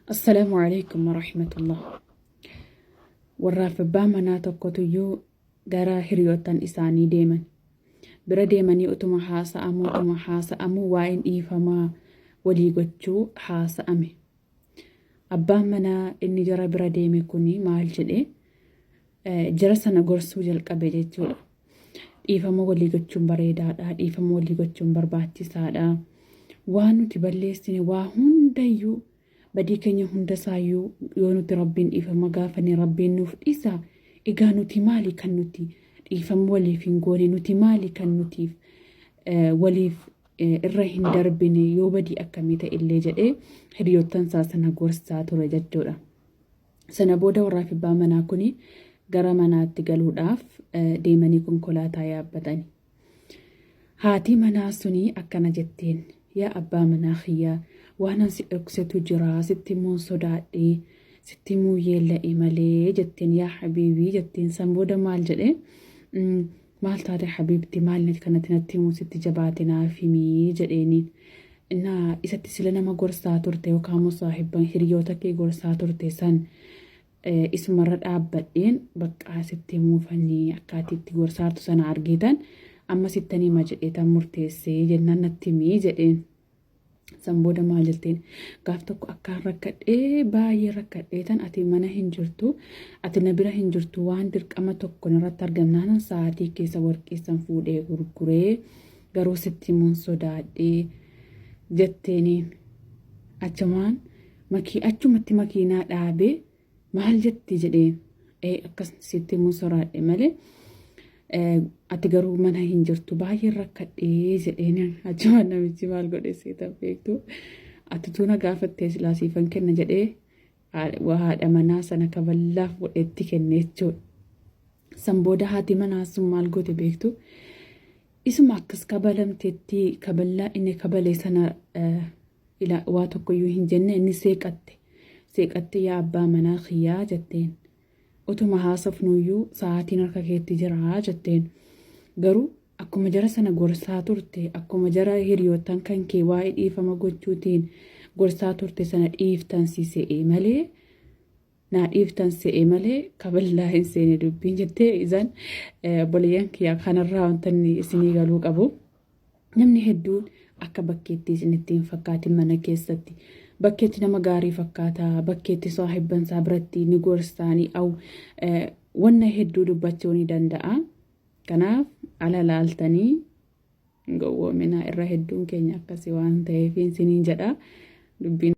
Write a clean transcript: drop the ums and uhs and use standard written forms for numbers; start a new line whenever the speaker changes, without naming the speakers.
Assalaamu alaikum warahmatullah. Warraaf abbaa manaa tokkotuyyuu gara hiriyoottan isaanii deeman. Bira deemanii utuma haasa'amuu utuma haasa'amuu waa'een dhiifamaa walii gochuu haasa'ame. Abbaan manaa inni jara bira deeme kun maal jedhee jara sana gorsuu jalqabe jechuudha. Dhiifama walii gochuun bareedaadha. Dhiifama walii gochuun barbaachisaadha. Waan nuti balleessine waa hundayyuu badii keenya hundasaayyuu yoo nuti rabbiin dhiifama gaafanne rabbiin nuuf dhiisa. Egaa nuti maali kan nuti dhiifama waliif hin goone nuti maali kan nutiif waliif irra hin darbine yoo badii akkamii ta'e illee jedhee hiriyoottansaa sana gorsaa ture jechuudha. Sana booda warraa fi abbaa manaa kuni gara manaatti galuudhaaf deemanii konkolaataa yaabbatani. Haatii manaa suni akkana jetteen, yaa abbaa manaa kiyya waan an si dhoksetu jira sitti himuun sodaadhe sitti himuu yeella'e malee jetteen yaa habiibii jetteen san booda maal jedhe maal taate habiibti maal kanatti natti himuu sitti jabaate naaf himii jedheeniin. Innaa isatti sila nama gorsaa turte yookaan immoo saahibban hiriyoota kee gorsaa turte san isumarra dhaabbadheen baqqaa sitti himuufanii akka ati itti gorsaartu sana argeetan amma sittan hima jedheetan murteessee jennaan natti himii jedheen. San booda maal jetteen gaaf tokko akkaan rakkadhee baay'ee rakkadhee tan ati mana hin jirtu ati na bira hin jirtu waan dirqama tokko narratti argamnaan sa'aatii keessa warqeessan fuudhee gurguree garuu sitti himuun sodaadhee jetteeniin achumaan makii achumatti makiinaa dhaabee maal jetti jedheen ee akkas sitti himuun soraadhe malee ati garuu mana hin jirtu baay'een rakkadhee jedheen achumaan namichi maal godhe seetan beektu ati tuuna gaafattee silaa siifan kenna jedhee haadha manaa sana kaballaaf godhetti kenne jechuudha. San booda haati manaa sun maal goote beektu isuma akkas kabalamteetti kaballaa inni kabale sana waa tokkoyyuu hin jenne inni seeqatte. Seeqatte yaa abbaa manaa kiyyaa jetteen. Utuma haasofnuyyuu sa'aatiin harka keetti jira jetteen. Garuu akkuma jara sana gorsaa turte akkuma jara hiriyoottan kan kee waa'ee dhiifama gochuutiin gorsaa turte sana dhiiftan si se'e malee naa dhiiftan se'e malee kaballaa hin seene dubbiin jettee isaan obboleeyyan kiyya kanarraa wanta inni isinii galuu qabu. Namni hedduun akka bakkeetti isinitti hin fakkaatin mana keessatti. Bakkeetti nama gaarii fakkaata, bakkeetti saahibbansaa biratti ni gorsaa, ni awu, wanna hedduu dubbachuu ni danda'a. Kanaaf ala laaltanii hin gowwoominaa irra hedduun keenya akkasii waan ta'eef isiniin jedha. Dubbiin.